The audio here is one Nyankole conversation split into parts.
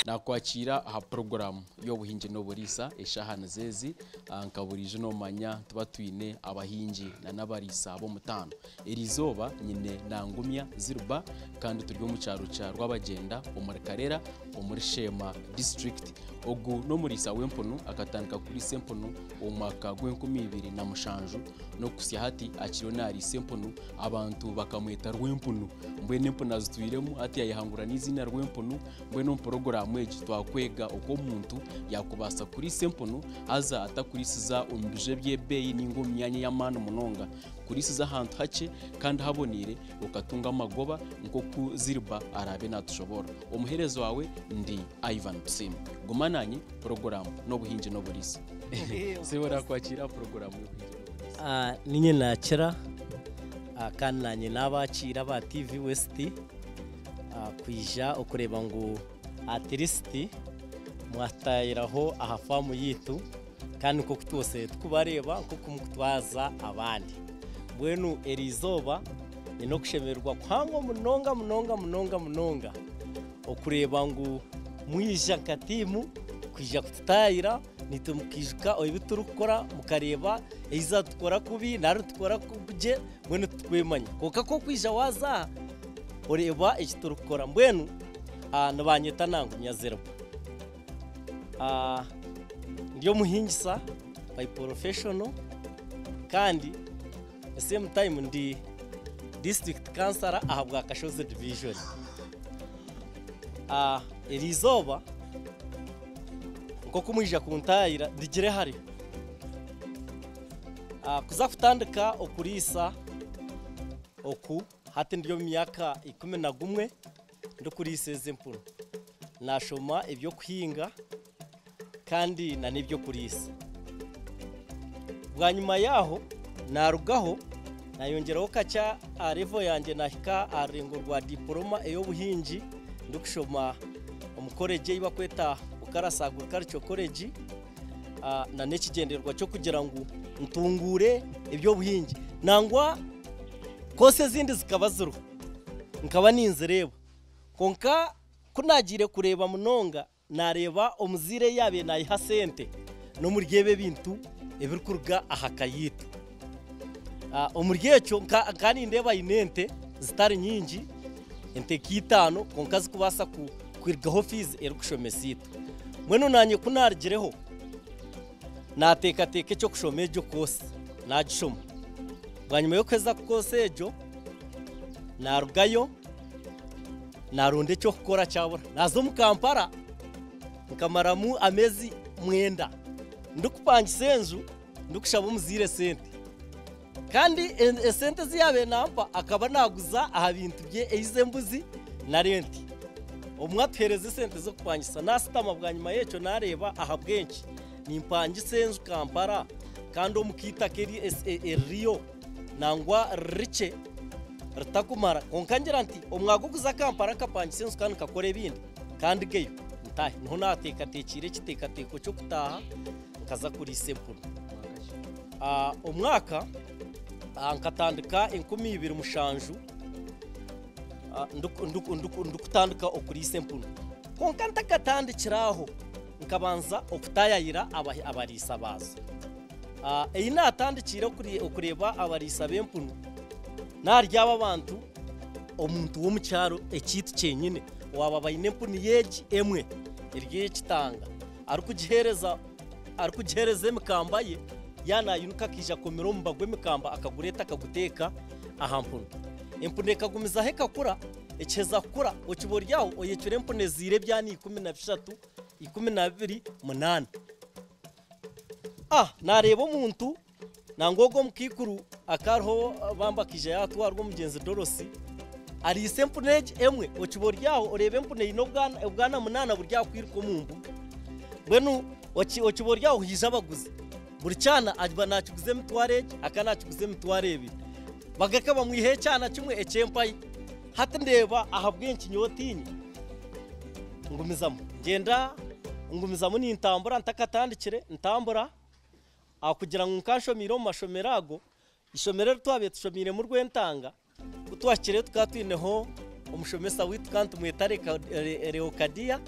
Naakwakiira aha puroguraamu y'obuhingi n'oburiisa eshaaha nizo ezi. Nka buriijo noomanya nituba twine abahingi n'abariisa b'omutaano. Eri izooba nyine Nangumya Ziriba kandi turi omu kyaro kya Rwabagyenda omuri Karera omuri Sheema disiturikiti. Ogu n'omuriisa w'empunu akatandika kuriisa empunu omu mwaka gw'enkumi 2007 n'okuhitsya hati akiriyo naariisa empunu abantu bakamweta Rwempunu. Mbwenu empunu azitwiremu hati yayehangura n'eiziina Rwempunu. Mbwenu omu puroguraamu egi twakwega oku omuntu yaakubaasa kuriisa empunu haza atakuriisiza omu biju eby'ebeeyi nainga omu myanya ey'amaani munonga. Kuriisiza ahantu hakye kandi haboneire okatunga amagoba nk'oku Ziriba araabe naatushoboorora. Omuheereza waawe ndi Ivan Tusiime. Guma naanye, puroguraamu n'obuhingi n'oburiisa. Ziriba naakwakiira aha puroguraamu y'obuhingi n'oburiisa. Niinye naakira kandi naanye naabakiira aba TV West kwija okureeba ngu at least mwatutahiraho aha faamu yaitu. Kandi nk'oku twose turikubareeba nk'oku murikutwaza abandi. Mbwenu eri izooba nyine okushemererwa kuhango munonga munonga munonga munonga okureeba ngu mwija nka tiimu kwija kututaayira naitwe mukaijuka ebi turikukora mukareeba either nitukora kubi nari nitukora gye mbwenu titukwemanya. Kwonka ku orikwija waaza aha oreeba eki turikukora. Mbwenu nibanyeta Nangumya Zeriba. Ndi omuhingisa by professional kandi the same time ndi district councillor aha bwa Kashozi division. Eri izooba nk'oku mwija kuntaayira ndigire hare kuza kutandika okuriisa oku hati ndi omu myaka 11 ndikuriisa ezi empunu. Naashoma eby'okuhinga kandi n'eby'okuriisa. Bwanyima yaaho naarugaho naayongyeraho kakye aha revo yangye naahika aha rurengo rwa diporoma ey'obuhingi ndikushoma omu koregi ei barikweta Bukarasi Agriculture College n'ekigyendererwa ky'okugira ngu ntunguure eby'obuhingi. Nangwa koosi ezindi zikaba ziriho nkaba ninzireeba. Kwonka ku naagiire kureeba munonga, naareeba omuzaire ei yaabaire naiha sente n'omuri ebi ebintu ebirikuruga aha ka yaitu. Omuri ekyo nkaba nindeeba aine ente zitari nyingi, ente nka itaano kwonka zirikubaasa kurugaho fiizi erikushomesa itwe. Mbwenu naanye ku naarugireho, naateekateeka eky'okushoma egyo koosi, naagishoma. Bwanyima y'okuheza koosi egyo, naarugayo. Naaronda eky'okukora kyabura. Naaza omu Kampala nkamaramu ameezi mwenda ndikupangisa enju ndikushaba omuzaire sente. Kandi esente ezi yaabaire naampa akaba naaguza aha bintu bye eize embuzi nari ente. Obumwe atuheereza esente z'okupangisa. Naashutama bwanyima y'ekyo naareeba ahabw'enki nimpangisa enju Kampala kandi omu ka eitaka eririyo nangwa riri rikye ritakumara. Kwonka ngira nti omwaka gw'okuza Kampala nkapangisa enju kandi nkakora ebindi ka ndugeyo ntaahe. Niho naateekateekiire ekiteekateeko ky'okutaaha nkaza kuriisa empunu. Omwaka nkatandika 2007 ndikutandika okuriisa empunu. Kwonka ntakatandikire aho, nkabanza okutaayayira abariisa baazo. Ei naatandikiire okureeba abariisa b'empunu, n'ahari abo abantu omuntu w'omu kyaro ekyaitu kyenyine owaaba aine empunu ye egi emwe eri ey'ekitanga arikugiheereza arikugiheereza emikamba ye, yaaba naayinuka akaija akomire omuba gw'emikamba akagureeta akaguteeka aha mpunu. Empunu ekagumizaho ekakura, ekiheza kukura okiba ori aho oyecura empunu ezaire ebyana 13, 12, munaana. Ah, naareeba omuntu nangwa ogwo omukaikuru akariho bambi akaija yaatwarwa omugyenzi Dorosi, ariise empunu egi emwe, okiba ori aho oreeba empunu eine obwana obwana munaana buri aha kwiruka omu mbuga. Mbwenu oki okiba ori aho haija abaguzi, buri kyana aba naakiguza emitwaro egi, aka naakiguza emitwaro ebiri. Bagaruka bamwihaho ekyana kimwe eky'empaya. Hati ndeeba ahabw'enki nyowe otiinye, ngumizamu ngyenda. Ngumizamu nintambura ntakatandikire, ntambura ahakugira ngu nkanshomiire omu mashomero ago, ishomero eri twabaire tushomiiremu Rwentanga, ku twahikireyo tukaba twineho omushomesa waitu tukaba nitumweta Leocadia,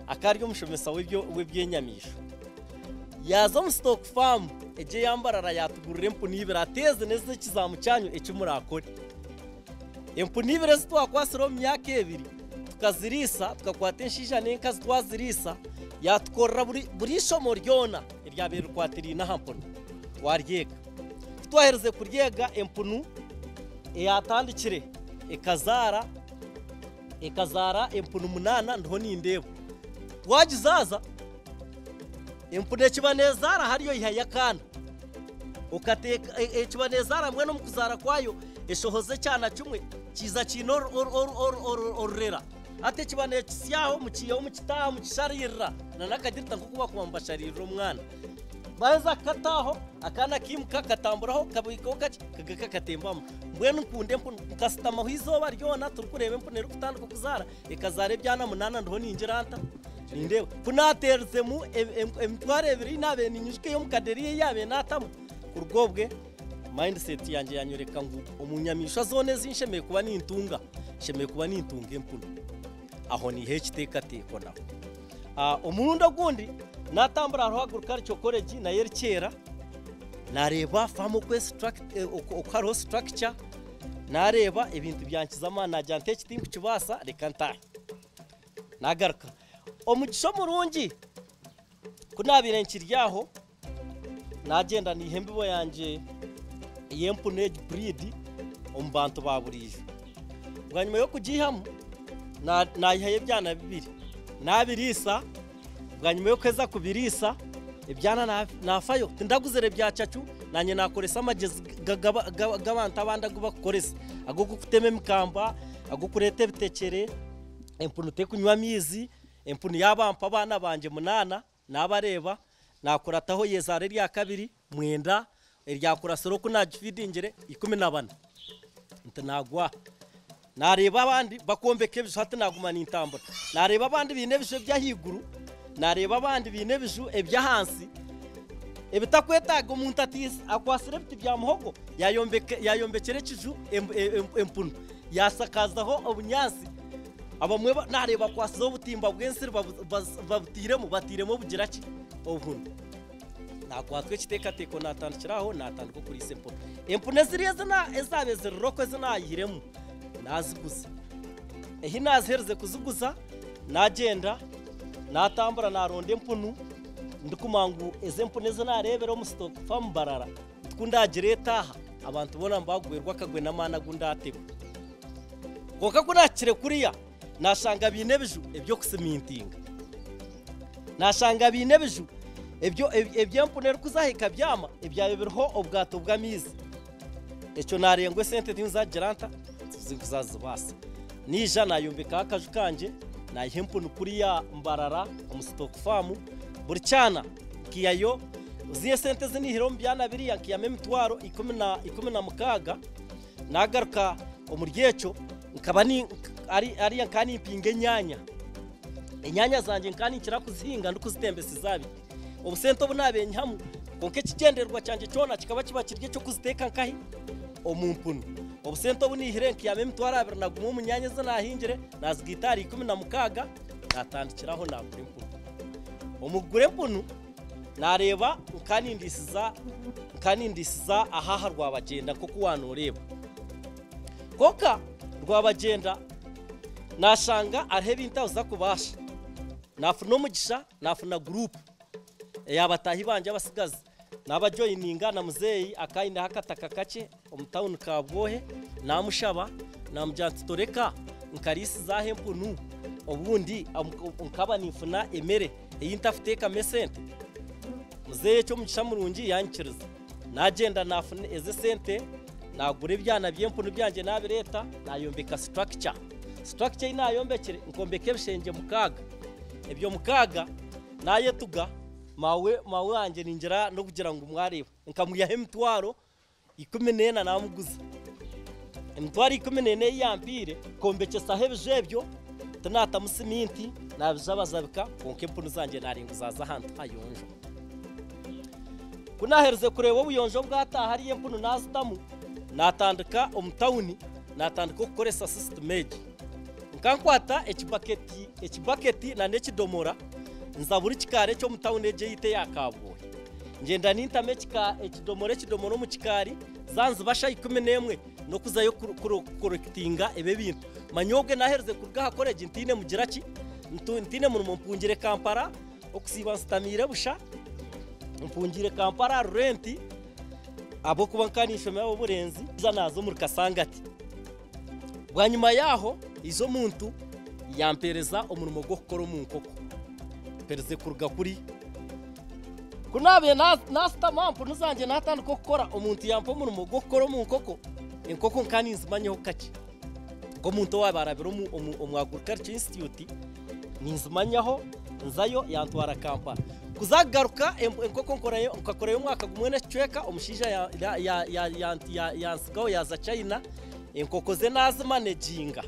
akaba ari omushomesa w'eby'enyamaishwa. Yaaza omu stock farm egyo eya Mbarara yaatugurira empunu ibiri ati ezi n'ez'ekizaamu kyanyu eki muraakore. Empunu ibiri ezi twakwatsire omu myaka ebiri tukaziriisa, tukakwata enshaija n'enkazi twaziriisa, yaatukorera buri ishomo ryona eryabaire rikwatiraine aha mpunu twaryega. Ku twaherize kuryega empunu eyaatandikire ekazaara ekazaara empunu munaana ndiho nindeeba. Twagizaaza empunu ekiba neezaara hariya oihayo akaana. Okateeka ekiba neezaara mbwenu omu kuzaara kwayo eshohoza ekyana kimwe kiiza kiine orurera. Hati ekiba neekisyaho mukiihaho mukitaaha mukisharirira n'akagirita nk'oku bakuba nibasharirira omwana. Baaheza kukataaho akaana kaimuka katamburaho kabuhikaho kakye kagaruka katembamu. Mbwenu nkunda empunu nkashutamaho eizooba ryona turikureeba empunu erikutandika kuzaara ekazaara ebyana munaana ndiho ningira nta? Nindeeba. Ku naateerizemu emitwaro ebiri ei naabaire ninyijuka ey'omu kaderi ei yaabaire naatamu, kuruga obwe mindset yangye yaanyoreka ngu omu nyamaishwa zoona ezi nshemereire kuba nintunga, nshemereire kuba nintunga empunu. Aho niiha ekiteekateeko naho. Omurundi ogundi naatambura hariho Agriculture College nayo eri Kyera, naareeba faamu oku hariho structure, naareeba ebintu byankiza amaani naagira nti eki tinkukibaasa reka ntaahe. Naagaruka. Omugisha omurungi ku naabaire nkiri aho, naagyenda niiha embibo yangye ey'empunu egi breed omu bantu ba buriijo. Bwanyima y'okugiihamu, naayihayo ebyana bibiri, naabiriisa, bwanyima y'okuheza kubiriisa, ebyana naafayo, tindaguzire bya cacu, naanye naakoresa amagyezi g'abantu abandi agu bakukoresa, ag'okutema emikamba, ag'okureeta ebitekyere, empunu terikunywa amaizi, empunu yaabampa abaana bangye munaana, naabareeba, naakurataho yezaara erya kabiri mwenda, eryakuratsire oku naagifidingire 14. Nti naagwa. Naareeba abandi bakwombeka ebiju hati naaguma nintambura. Naareeba abandi baine ebiju eby'ahaiguru, naareeba abandi baine ebiju eby'ahansi ebitakwetaaga omuntu akwatsire ebiti bya muhogo yayombekyera ekiju empunu yaashakaazaho obunyaatsi. Abamwe naareeba bakwasizeho obutimba bw'ensiri babutairemu, batairemu obugira ki? Obuhunu. Naakwatwa ekiteekateeko naatandikira aho naatandika okuriisa empunu. Empunu eziri ezaabaire ziri local ezi naayihiremu naaziguza. Ehi naaziherize kuziguza naagyenda naatambura naaronda empunu ndikumanya ngu ezi empunu ezi naareebera omu stock farm Mbarara ku ndaagireeta aha abantu boona nibagwerwa akagwe n'amaani agu ndaatema. Kwonka ku naahikire kuriya naashanga baine ebiju eby'okusimintinga. Naashanga baine ebiju eby'empunu erikuza aha ekabyama ebyabaire biriho obwato bw'amaizi. Ekyo naareeba ngu esente tinzagira nta? Tinkuzazibaasa. Naija naayombekaho akaju kangye, naiha empunu kuriya Mbarara omu stock farm, buri kyana nkihayo ziriya esente ezi naihire omu byana biriya nkihamu emitwaro 16, naagaruka omuri ekyo nkaba hariya nkaba nimpinga enyaanya. Enyaanya zangye nkaba ninkira kuzihinga ndikuzitembeseza aha biti. Obusente obu naabaire nyihamu kwonka ekigyendererwa kyangye kyona kikaba kiba kiri eky'okuziteeka nkahi? Omu mpunu. Obusente obu naihire nkihamu emitwaro 21 omu nyaanya ezi naahingire naazigaita ahari 16 naatandikiraho naagura empunu. Omu kugura empunu naareeba nka nindiisiza aha aha Rwabagyenda nk'oku waanoreeba. Kwonka Rwabagyenda naashanga hariho ebintu abuza kubaasa. Naafuna omugisha naafuna group eya bataahi bangye abatsigazi naabajoyininga na muzeeyi akaba aineho akataka kakye omu tawuni Kabwohe naamushaba naamugira nti toreka nkariisiza aha empunu obundi nkaba ninfuna emere ei ntakuteekamu esente. Muzeeyi eky'omugisha murungi yanyikiriza. Naagyenda naafuna ezi esente naagura ebyana by'empunu byangye naabireeta naayombeka structure. Structure ei naayombekire nkombeka ebishengye 6. Ebyo 6 naayetuga maawe maawe wangye ningira n'okugira ngu mwareeba nkamwihaho emitwaro 14 naamuguza. Emitwaro 14 ei yampiire nkombekyesaho ebiju ebyo. Tinatamu siminti nabijabajabika kwonka empunu zangye narenga zaza ahantu hayonjo. Ku naaherize kureeba obuyonjo bwataaha hariya empunu naazitamu, naatandika omu tawuni naatandika okukoresa sisitimu egi. Nkankwata ekibaketi ekibaketi n'ekidomora nza buri kikaari eky'omu tawuni egi eyaitu eya Kabwohe. Ngyenda nintamu ekika ekidomora ekidomora omu kikaari zanziba shaaha 11 n'okuzayo kukorekitinga ebi ebintu. Manya obwe naaherize kuruga aha koregi ntaine mugira ki, ntaine murimo mpungire Kampala okusiiba nsitamiire busha. Mpungiire Kampala aha rurenti ahabw'okuba nkaba ninshomera ab'oburenzi nza naaza omuri Kasangati. Bwanyima yaaho haija omuntu yampeereza omurimo gw'okukora omu nkoko. Mperize kuruga kuri. Ku naabaire naashutama aha mpunu zangye naatandika okukora, omuntu yampa omurimo gw'okukora omu nkoko, enkoko nkaba ninzimanyaho kakye. Nk'omuntu owaabaire arabire omu Agriculture Institute, ninzimanyaho nzayo yantwara Kampala. Kuza kugaruka enkoko nkakorayo omwaka gumwe n'ekicweka, omushaija yantsigaho yaaza China, enkoko ze naazimaneginga.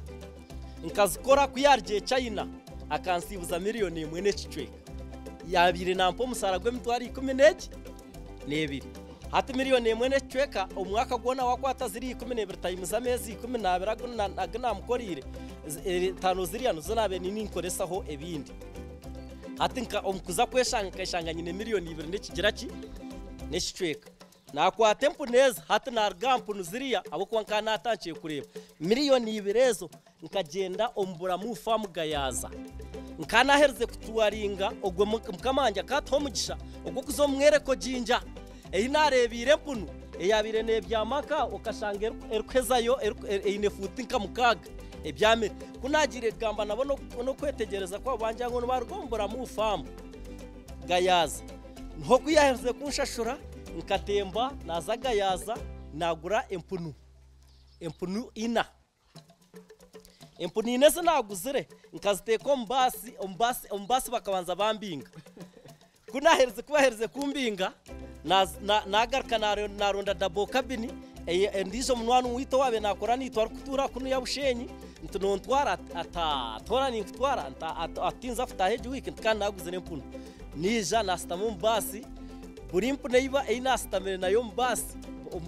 Nkazikora ku yaarugire China akansiibuza miriyoni emwe n'ekicweka. Yaabaire nampa omushaara gw'emitwaro ikumi n'egi n'ebiri. Hati miriyoni emwe n'ekicweka omu mwaka gwona waakwata ziri 12 tayimuzi ameezi 12 agu naamukoreire, etaano ziriya nizo naabaire ninkoresaho ebindi. Hati omu kuza kweshanga nkeshanga nyine miriyoni ibiri n'ekigira ki n'ekicweka. Naakwata empunu ezi hati naaruga aha mpunu ziriya ahabw'okuba nkaba naatandikire kureeba miriyoni ibiri ezo nkagyenda omu Buramu Farm Gayaza. Nkaba naaherize kutwaringa ogwo mukama wangye akatuha omugisha ogw'okuza omu mwereko Jinja ei naareebiire empunu eyaabaire neebyama nka okashanga erikuhezayo eine fuuti nka mukaaga ebyamire. Ku naagiire kugamba nabo n'okwetegyereza kwabo bangira ngu nibaruga omu Buramu Farm Gayaza. Niho ku yaaherize kunshashura nkatemba naaza Gayaza naagura empunu, empunu ina. Empunu ina ezi naaguzire nkaziteeka omu baasi, omu baasi, omu baasi bakabanza bambinga. Ku naaherize ku baaherize kumbinga, naagaruka naaronda dabo kabini endiijo munywani waitu owaabaire naakora naitwe arikutuura kunuya Bushenyi nti nontwara ati toora ninkutwara nti tinza kutaaha egi wiiki nti kandi naaguzire empunu. Naija naashutama omu baasi, buri mpunu ei naashutamire nayo omu baasi,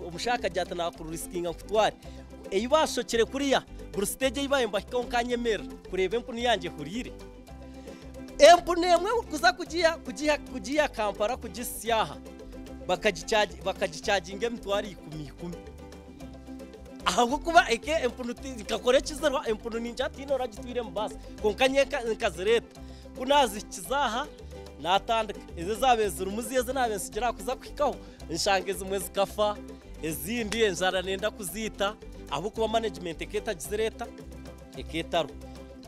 omushaija akagira ati naakurisikinga nkutware. Ei baashokire kuriya, buri siteegi ei baabaire nibahikaho nkanyemerera kureeba empunu yangye ehuriire. Empunu emwe kuza kugiiha Kampala kugisya aha, bakagikyaginga emitwaro ikumi ikumi. Ahabw'okuba empunu nkakora ekizirwa, empunu ningira tihaine oragitwire omu baasi, kwonka nyowe nkazireeta. Ku naazihikize aha, naatandika. Ezo ezaabaire zirimu ziriya ezi naabaire ntsigire aha kuza kuhikaho, nshanga ezimwe zikafa, ezindi enjara neenda kuziita ahabw'okuba management ekaba etagizire eta? Ekaba etariho.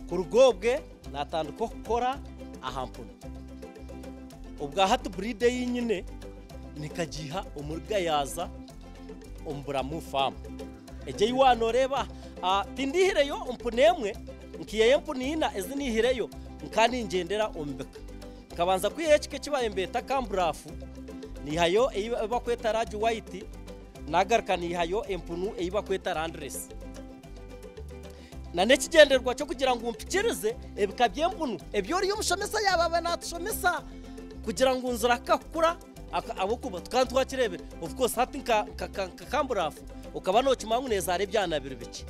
Kuruga obwe naatandika okukora aha mpunu. Obwa hati breed ei nyine nkagiiha omuri Gayaza omu Buramu Farm. Egyo ei waaba nooreeba aha, tindiihireyo mpunu emwe, nkaihayo empunu ina ezi naihireyo nkaba ningyendera omu bika. Nkabanza kwihayo ekika eki baabaire nibeeta Kamburafu, naihayo ei barikweta Large White, nagaruka naihayo empunu ei barikweta Landrace. N'ekigyendererwa ky'okugira ngu mpikirize ebika by'empunu ebi oriya omushomesa yaaba naatushomesa kugira ngu nziraka kukura ahabw'okuba tukaba twakireebire. Of course hati nka Kamburafu okaba nookimanya ngu neezaara ebyana biri bikye.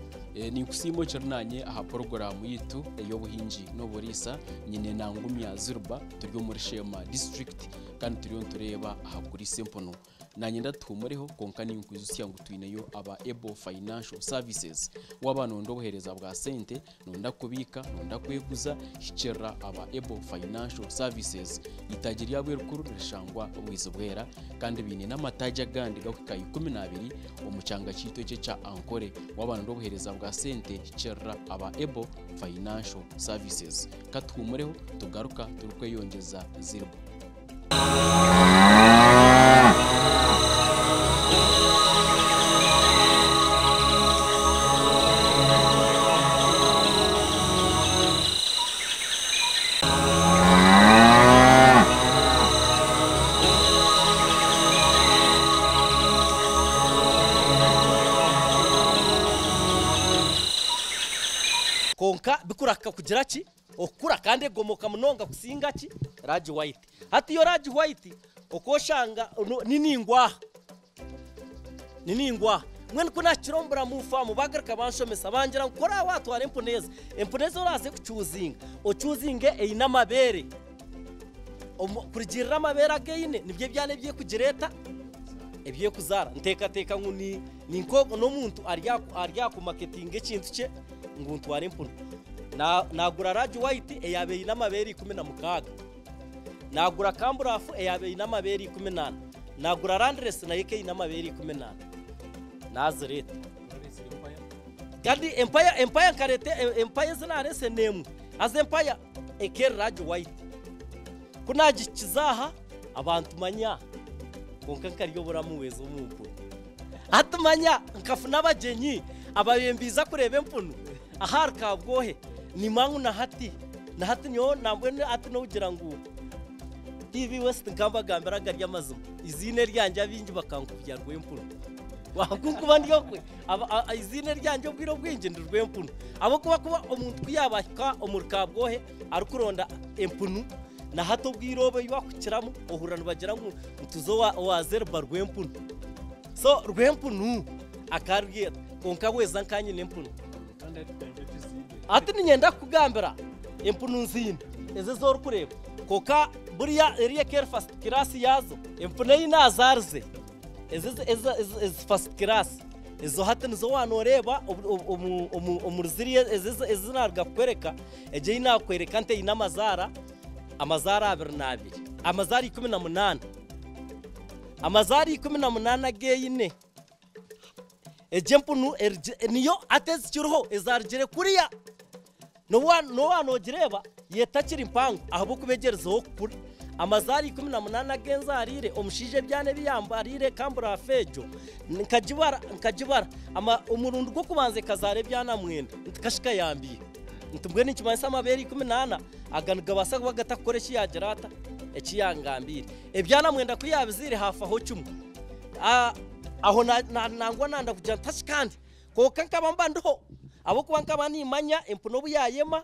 Ninkusiima okiri naanye aha puroguraamu yaitu ey'obuhingi n'oburiisa. Nyine Nangumya Zilba turi omuri Sheema disiturikiti kandi turiyo nitureeba aha kuriisa empunu. Naanye ndatuhumureho kwonka ninkwijutsya ngu twineyo aba Able Financial Services. Waaba noyenda obuheereza bwa sente, noyenda kubiika, noyenda kweguza, hikirira aba Able Financial Services. Eitaagi ryabo erikuru nirishangwa Bwizibwera kandi baine n'amataagi agandi garikuhika 12 omu kyanga kyaitu eki ekya Ankole. Waaba noyenda obuheereza bwa sente, hikirira aba Able Financial Services. Katuhumureho tugaruka turikweyongyeza zirbu. Kwonka. Terikuraka kugira ki? Okukura kandi egomoka munonga kusinga ki? Large white. Hati yo large white okooshanga ni ningwa aha. Ni ningwa aha. Mbwenu ku naahikire omu Buramu faamu baagaruka banshomesa bangira ngu ku oraabe waatwara empunu ezi, empunu ezi oraaze kucuuzinga, ocuuzinge eine amabeere. Kurugiirira amabeere agu eine nibyo ebyana ebi erikugira eta? Ebi erikuzaara. Nteekateeka ngu ni nk'omuntu ari aha kumaketinga ekintu kye ngu ntware empunu. Naagura large white eyaaba eine amabeere 16. Naagura kamburafu eyaaba eine amabeere 14. Naagura landrace nayo ekaba eine amabeere 14. Naazireeta. Kandi empaya empaya nkareeta empaya ezi naareese n'emwe. Haza empaya ekaba eri large white. Ku naagihikize aha, abantu manya kwonka nkarya oburamu bweza omu mpunu. Hati manya nkafuna abagyenyi ababaire nibaija kureeba empunu ahari Kabwohe nimanya ngu na hati na hati nyowe nambwenu hati n'okugira ngu TV West nkambagambira agari amazima eiziina eryangye abaingi bakankubya Rwempunu ahabw'okuba ndi okwe eiziina eryangye obwire obwingi ndi Rwempunu ahabw'okuba kuba omuntu ku yaaba ahika omuri Kabwohe arikuronda empunu na hati obwire obu ei bakukiramu ohurira nibagira ngu nituza owa Zeriba Rwempunu. So Rwempunu akaryeta kwonka bweza nka nyine empunu. Hati niinyenda kukugambira empunu nziine ezi ezi orikureeba kwonka buriya eriya eka eri fasiti kiraasi yaazo empunu ei naazaarize ezi ezi fasiti kiraasi ezo hati nizo waaba nooreeba omuri ziriya ezi naaruga kukworeka egyo ei naakworeka nti eine amazaara amazaara abiri n'abiri amazaara 18. Amazaara 18 ag'eine egyo empunu niyo hati ezikiriho ezaarugire kuriya. N'obu waaba noogireeba yo etakiri mpango ahabw'okuba egyerizeho kukura. Amazaara 18 ag'enzaariire omushaija ebyana ebi yambariire kamburafu egyo nkagibara nkagibara omurundi gw'okubanza ekazaara ebyana mwenda nti kashika yambiiha. Nti mbwenu nikimanyisa amabeere 14 aga nigabaasa kuba gatakukora eki yaagira ata? Eki yangambiire. Ebyana mwenda ku yaabizaire haafaho kimwe. Aho nangwa nanda kugira nti hati kandi kwonka nkaba mba ndiho ahabw'okuba nkaba nimmanya empunu obu yaayema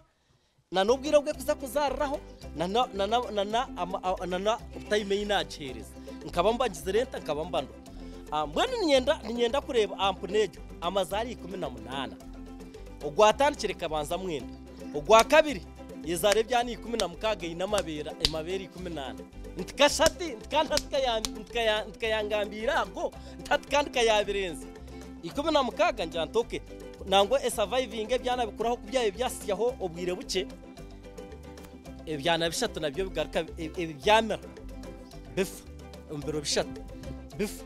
n'obwire obu erikuza kuzaariraho na tayimu ei naagiheereza. Nkaba mba ngizire nta? Nkaba mba ndiho. Mbwenu niinyenda kureeba aha mpunu egyo amazaara 18. Ogwatandikire ekabanza mwenda. Ogwakabiri ezaara ebyana 16 eine amabeere 14. Nti kashati nti kandi hati nkayangambiire ago nti hati kandi kayabirenze 16 ngira nti okay nangwa esavayivinge ebyana bikuraho ku byabaire byasyaho obwire bukye ebyana bishatu nabyo bigaruka byamera bifa omu biro bishatu bifa.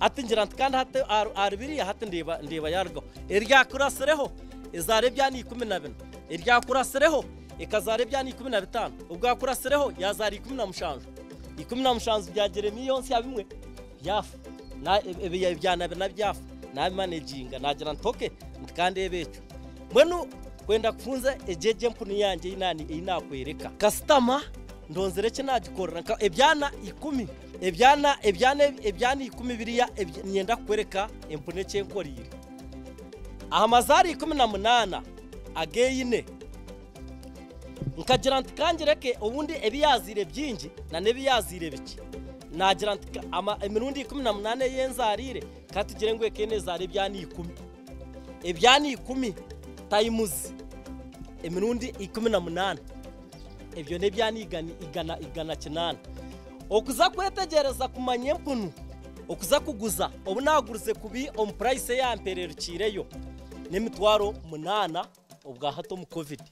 Hati ngira nti kandi hati ahari biriya hati ndeeba yaarugaho. Eryakuratsireho ezaara ebyana 14. Eryakuratsireho ekazaara ebyana 15. Obwakuratsireho yaazaara 17. 17 byagira emiyoonsya bimwe byafa. Ebyana bina byafa. Naabimaneginga naagira nti okay nti ka ndeebe ekyo. Mbwenu kwenda kufunza egyo egyo empunu yangye ei naakworeka. Kasitama ndonzire eki naagikorera nka ebyana ikumi ebyana ebyana ebyana ikumi biriya niinyenda kukworeka empunu eki enkoreire. Aha mazaara 18 ag'eine nkagira nti ka ngireke obundi ebi yaazaire bingi n'ebi yaazaire bikye. Naagira nti emirundi 18 ei enzaariire ka tugire ngu ekaba neezaara ebyana ikumi. Ebyana 10 tayimuzi emirundi 18 ebyo n'ebyana 108. Okuza kwetegyereza kumanya empunu okuza kuguza obu naagurize kubi omu purayisi eyampererukiireyo n'emitwaro 8 obwa hati omu covid.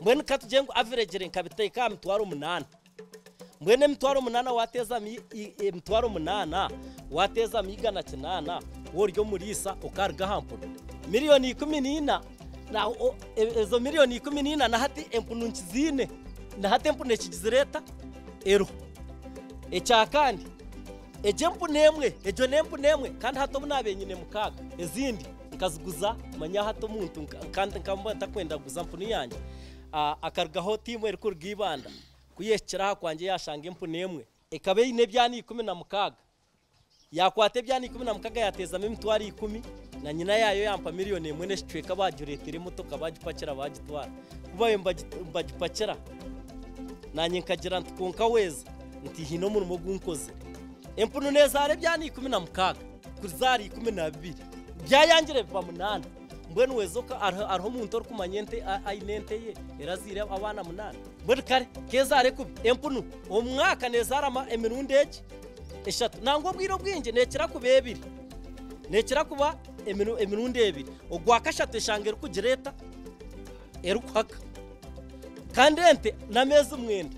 Mbwenu ka tugire ngu average nkabiteeka aha mitwaro 8. Mbwenu emitwaro 8 waateezamu emitwaro 8 waateezamu 108 waaba ori omuriisa okaruga aha mpunu. Miriyoni 14 ezo miriyoni 14 na hati empunu nkiziine na hati empunu ekigizire eta? Eriho. Ekya kandi egyo empunu emwe egyo n'empunu emwe kandi hati obu naabaire nyine mukaaga ezindi nkaziguza manya hati omuntu kandi nkaba ntakwenda kuguza mpunu yangye akarugaho tiimu erikuruga Ibanda ku yehikire aha kwangye yaashanga empunu emwe ekaba eine ebyana 16. Yaakwata ebyana 16 yaateezamu emitwaro ikumi, na nyina yaayo yaampa miriyoni emwe n'ekicweka baagireetera emotoka baagipakira baagitwara. Ku baabaire nibagipakira, naanye nkagira nti kwonka weeza nti haine omurimo ogu nkozire. Empunu neezaara ebyana 16 kuzaara 12 byayangire biba munaana. Mbwenu weeza hariho omuntu orikumanya ente aine ente ye erazaire abaana munaana? Mbwenu kare keezaare kubi. Empunu omu mwaka neezaara emirundi egi eshatu. Nangwa obwire obwingi neekira kuba ebiri. Neekira kuba emirundi ebiri. Ogwakashatu eshanga erikugira eta? Erikuhaka. Kandi ente n'ameezi mwenda.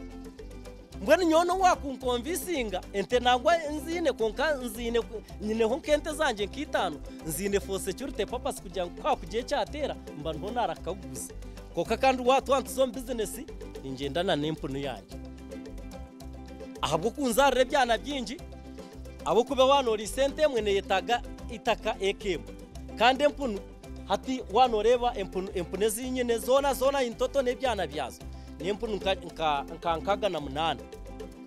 Mbwenu nyowe n'obu waakunkonvisinga, ente nangwa nziine kwonka nziine nyineho nk'ente zangye nk'itaano, nziine for security purpose kugira ngu ku haakugira ekyateera mba niho naarakaguza. Kwonka kandi waatwara nituza omu bizinesi, ningyenda na n'empunu yangye. Ahabw'okunzaarira ebyana bingi, ahabw'okuba waaba nooriisa ente emwe neeyetaaga eitaka eka emwe. Kandi empunu hati waaba nooreeba empunu empunu ezi nyine zoona zoona in total n'ebyana byazo, n'empunu nka nka nka 68.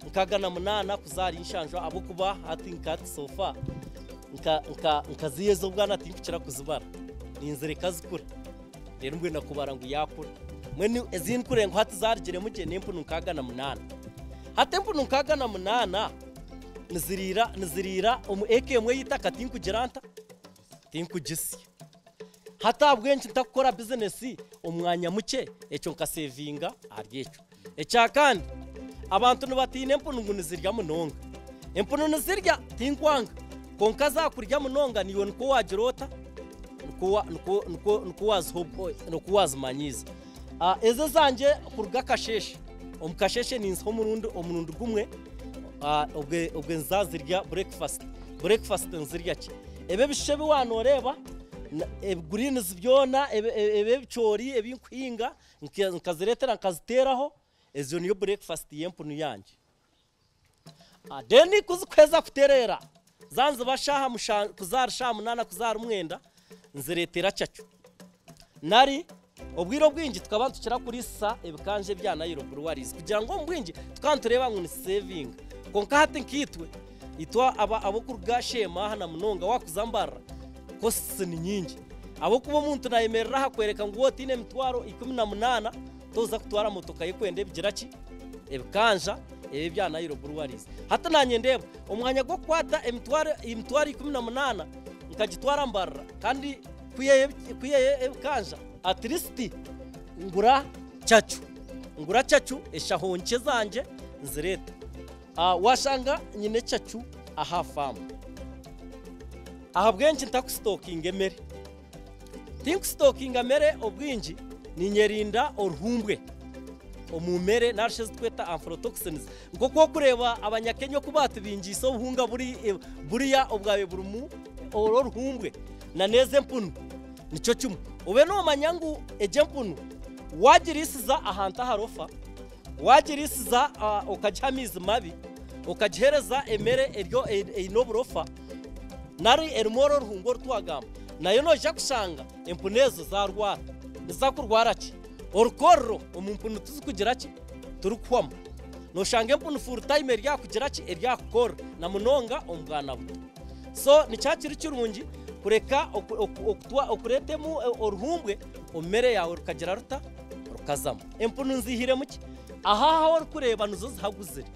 68 kuza ahari nshanju ahabw'okuba hati nka hati so far nka nka nka ziriya ez'obwana tinkukira kuzibara, ninzireka zikure. Reero mbwenu nakubara ngu yaakura. Mbwenu ezi ndikureba ngu hati zaarugiremu gye n'empunu 68. Hati empunu 68 niziriira niziriira omu eka emwe y'eitaka tinkugira nta? Tinkugisya. Hati ahabw'enki ntakukora bizinesi omu mwanya mukye ekyo nkasevinga ahari ekyo. Ekya kandi, abantu nibatiina empunu ngu nizirya munonga. Empunu nizirya tinkwanga, kwonka zaakurya munonga naiwe nikwo waagira ota? Nikwo waazimanyiiza. Ezo ezangye kuruga akasheeshe, omu kasheeshe ninziha omurundi omurundi gumwe, obwe nizazirya burekifasiti. Burekifasiti nizirya ki? Ebi ebishusha ebi waaba nooreeba, ebiguriinizi byona, ebi ebicoori ebi nkuhinga, Nkazireetera nkaziteeraho, ezo niyo breakfast y'empunu yangye. Then ku zikuheza kutereera, zaaba niziba shaaha mushanju kuza ahari shaaha munaana kuza ahari mwenda, nzireetera cacu. Nari obwire obwingi tukaba nitukira kuriisisa ebikanja ebya Nile Breweries kugira ngu omu bwingi tukaba nitureeba ngu nizisevinga. Kwonka hati nkaitwe, itwe ab'okuruga Sheema aha na munonga waakuza Mbarara, costs ni nyingi. Ahabw'okuba omuntu nayemerera aha kworeka ngu waaba otaine emitwaro 18 toza kutwara motoka ye kwenda ebigira ki? Ebikanja ebi ebya Nile Breweries. Hati nanye ndeeba omwanya gw'okukwata emitwaro emitwaro 18 nkagitwara Mbarara kandi kwihayo ebikanja at least ngura cacu, ngura cacu eshaho nkye zangye nzireeta. Washanga nyine cacu aha faamu. Ahabw'enki ntakusitokinga emere? Tinkusitokinga mere obwingi ninyerinda oruhumbwe omu mere nari shi ezi turikweta aflatoxins. Nk'oku orikureeba Abanyakenya oku baatubingiise obuhunga buriya obwabaire burimu oruhumbwe n'ezi empunu nikyo kimwe. Obe noomanya ngu egi empunu waagiriisiza ahantu aharofa, waagiriisiza okagiha amaizi mabi, okagiheereza emere eine oburofa, nari erimu oru oruhungu oru twagamba, nayo noija kushanga empunu ezo zaarwara. Niziza kurwara ki? Orukorro omu mpunu tizikugira ki? Turikuhwamu. Nooshanga empunu full time eri aha kugira ki? Eri aha kukorra na munonga omu bwana buto. So nikyo kiri kirungi kureka okureeta oruhumbwe omu mere yaawe rukagira ruta? Rukazamu. Empunu nziihiremu ki? Aha ahu orikureeba nizo zihaguzire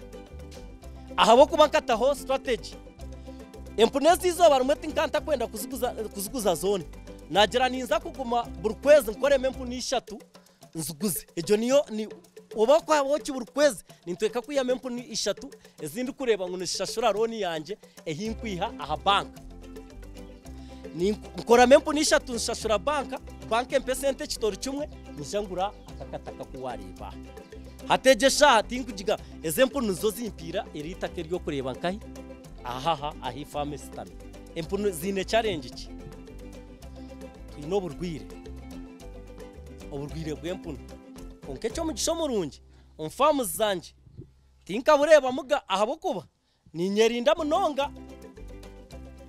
ahabw'okuba nkataho strategy. Empunu ezi eizooba rimwe tinkaba ntakwenda kuziguza zoona. Naagira ninza kuguma buri kwezi nkoremu empunu ishatu nziguze. Egyo niyo oba kwabaho ki buri kwezi nintweka kwihamu empunu ishatu ezi ndikureeba ngu nizishashura looni yangye ei nkwiha aha banka. Nkoramu empunu ishatu nzishashura banka, banka empa esente ekitori kimwe nyija ngura aka akataka aku waareeba aha. Hati egi eshaaha tinkugiga, ezi empunu nizo zimpiire eri eitaka ery'okureeba nkahi? Aha aha ahu efaamu eshutami. Empunu ziine challenge ki? Twine oburwaire, oburwaire bw'empunu. Kwonka eky'omugisha omurungi, omu faamu zangye tinkabureebamuga ahabw'okuba Niinyerinda munonga.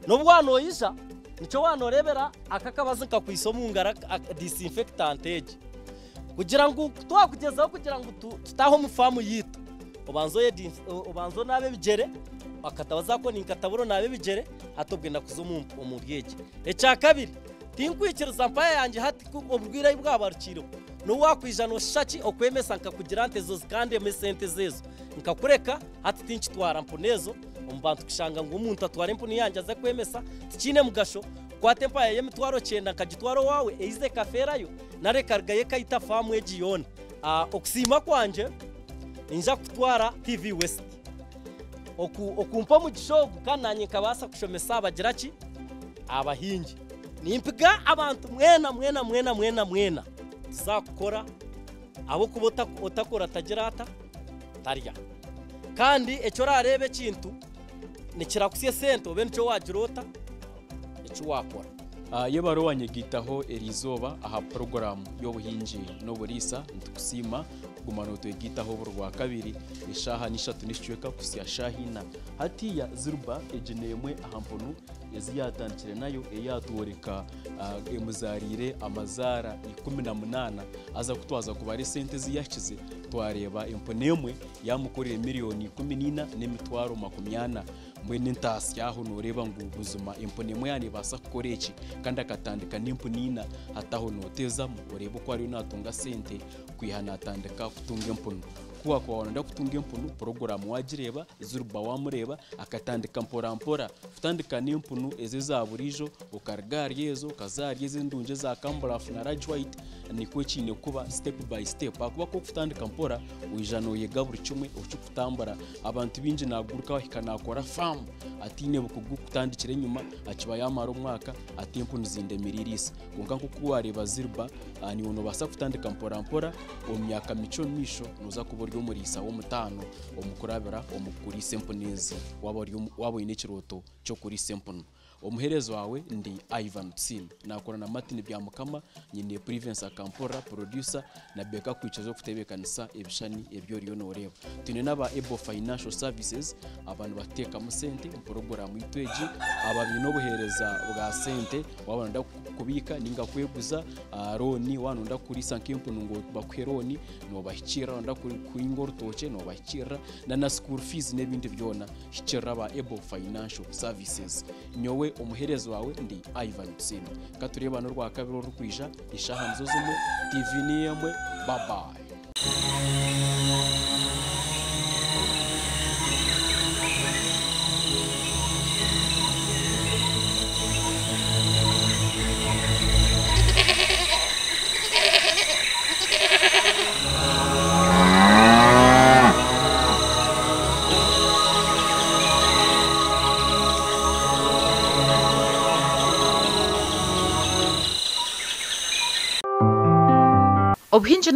N'obu waanoija, nikyo waanoreebera aka akabazi nkakwitse omu ngaro disinfectant egi. Kugira ngu ku twakugyezaho kugira ngu tutaahe omu faamu yaitu, Obanze onaabe ebigyere, akatabaza ako ninkatabura onaabe ebigyere, hati obwenda kuza omu ryegi. Ekyakabiri, tinkwikiriza mpaya yangye hati ku oburwaire ahi bwabarukiireho. N'obu waakwija nooshisha ki okwemesa nkakugira nti ezo zikandema esente zeezo. Nkakureka hati tinkitwara mpunu ezo omu bantu kushanga ngu omuntu atwara empunu yangye aze kwemesa tikiine mugasho. Kwata empaya y'emitwaro kyenda nkagitwara owaawe eize ekafeerayo nari ekarugayo ekaita faamu egi yoona. Okusiima kwangye ninza kutwara TV West okumpa omugisha ogu kandi naanye nkabaasa kushomesa abagira ki abahingi. Nimpiga abantu mwena mwena mwena mwena mwena tuzakukora ahabw'okuba otakora tagira ata tarya. Kandi eki orareeba ekintu nikirakusya esente obe nikyo waagira ota eki waakora. Yebare owanyegaitaho eriizooba aha puroguraamu y'obuhingi n'oburiisa. Nitukusiima kuguma nootwegaitaho buri Rwakabiri eshaaha n'ishatu n'ekicweka kuhitsya shaaha ina. Hatiiya Zilba egi n'emwe aha mpunu ezi yaatandikire nayo ei yaatworeka emuzaariire amazaara 18. Haza ku twaza kubara esente ezi yaahikize twareeba empunu emwe yaamukorire miriyoni 14 n'emitwaro 40. Mbwenu entaasya aho nooreeba ngu buzima empunu emwe yaaba neebaasa kukora eki kandi akatandika n'empunu ina, hati aho nooteezamu oreebe oku ariyo naatunga sente kwiha naatandika kutunga empunu. Ku waakuba waayenda kutunga empunu, puroguraamu waagireeba, Zilba waamureeba, akatandika mporampora kutandika n'empunu ezi eza buriijo, okaruga ahari ezo okaza ahari ezi endungi eza Kamburafu na Large White, nikwo kiine kuba step by step ahakuba ku orikutandika mpora, oija nooyega buri kimwe okikutambura. Abantu baingi naaguruka ahika naakora faamu ataine bukugu kutandikira enyima, akiba yaamara omwaka ati empunu zindemire iriisa. Kwonka nk'oku waareeba Zilba, naiwe noobaasa kutandika mporampora, omu myaka mikye omu maisho nooza kuba ori omuriisa w'omutaano omu kurabira omu kuriisa empunu ezi waaba waaba oine ekirooto ky'okuriisa empunu. Omuheereza waawe ndi Ivan Tusiime. Naakora na Martin Byamukama, nyine Privence Akamporera, producer, na Beka Kwikiriza orikutebeekanisa ebishushani ebi oriyo nooreeba. Twine n'aba Able Financial Services aba nibateekamu sente omu puroguraamu yaitu egi. Aba baine obuheereza bwa sente waaba nooyenda kubiika nainga kweguza looni, waaba nooyenda kuriisa nk'empunu ngu bakuhe looni noobahikiirira, waaba nooyenda kuhinga orutookye noobahikiirira na school fees n'ebindi byona hikiirira aba Able Financial Services. Nyowe omuheereza waawe ndi Ivan Tusiime. Ka tureebane Orwakabiri orurikwija eshaaha nizo zimwe, TV niyo emwe. Bye bye. Obuhingi.